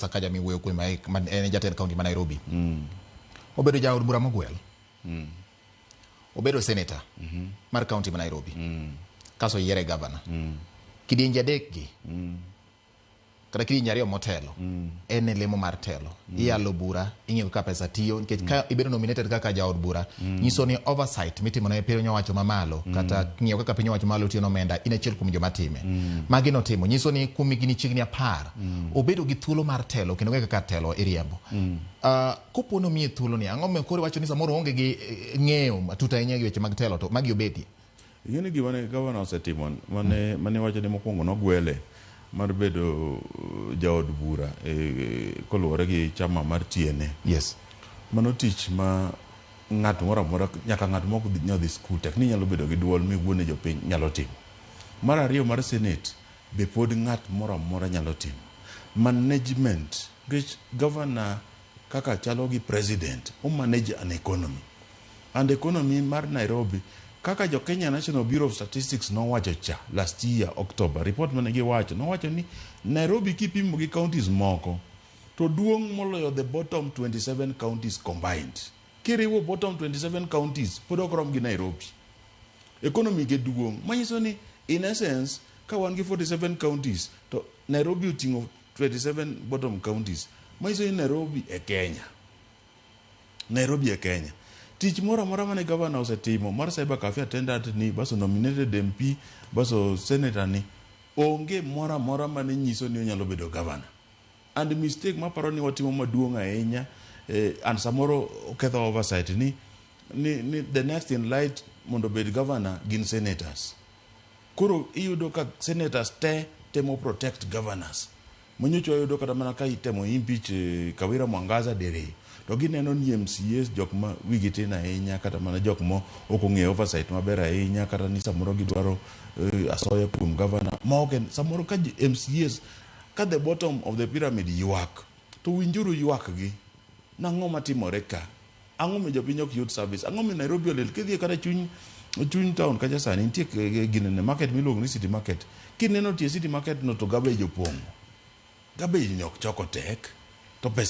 Sakaja miwuoyo kuome ma en jatend kaunti ma Nairobi. Obedo jaod bura mogwel. Obedo senator mar kaunti ma Nairobi. Kaso oyiere governor. Kidienje adek gi kata kidienje ariyo motelo en e lemo mar telo. Iyalo bura, ing'iyo kaka pesa tiyo nikech ka ibedo nominated kaka jaod bura nyiso ni oversight mitimo ne piny owacho mamalo kata ng'iyo kaka piny owacho mamalo tiyo nomenda in achiel kuom joma time. Magi notimo nyiso ni kuom higni chiegni 10 obedo gi thuolo mar telo kendo ng'eyo kaka telo iriembo. Kopo nomiye thuolo ni ang'o momiyo koro iwacho ni samoro oonge gi ng'eyo matut ahinya gi weche mag telo to magi obedie? Ing'e ni gima ne gavana osetimo mane wacho ni mokwongo nogwele mar bedo jaod bura koluwore gi chama mar TNA. Mano tich ma ng'at moro amora nyaka ng'at mok nyal dhi skul tek ni inyalo bedo gi duol miwuo ne jopiny nyalo timo. Mar ariyo mar senate be pod ng'at moro amora nyalo timo. Management nikech gavana kaka chalo gi president o manage an economy. And economy mar Nairobi kaka jo Kenya National Bureau of Statistics nowacho cha last year October report mane giwacho nowacho ni Nairobi kipimo gi counties moko to duong' moloyo the bottom 27 counties combined. Kiriwo bottom 27 counties pod ok rom gi Nairobi. Economy ge duong' manyiso ni in essence ka wan gi 47 counties to Nairobi oting'o 27 bottom counties manyiso ni Nairobi e Kenya. Nairobi e Kenya. Tich moro amora mane gavana osetimo mar cyber cafe attendant ni baso nominated MP baso senator ni onge moro amora mane nyiso ni onyalo bedo gavana. And mistake maparo ni watimo maduong' ahinya and samoro oketho oversight ni the next in light mondo obed governor gin senators. Koro iyudo ka senators te temo protect governors. Manyocha wayudo kata mana ka itemo impeach Kawira Mwangaza diriyo to gineno ni MCAs jok ma wigi tin ahinya kata mana jok ma ok ong'eyo oversight maber ahinya kata ni samoro gidwaro asoya kuom governor ma ok en samoro ka MCAs ka the bottom of the pyramid ywak to winjuru ywak gi nang'o matimore ka ang'o mi jopiny ok yud service ang'o mi Nairobi olil kidhi kata chuny town kacha sani nitie ginene market miluongo ni city market kineno tie city market no to garbage opong'o garbage ni ok choko tek to pesa.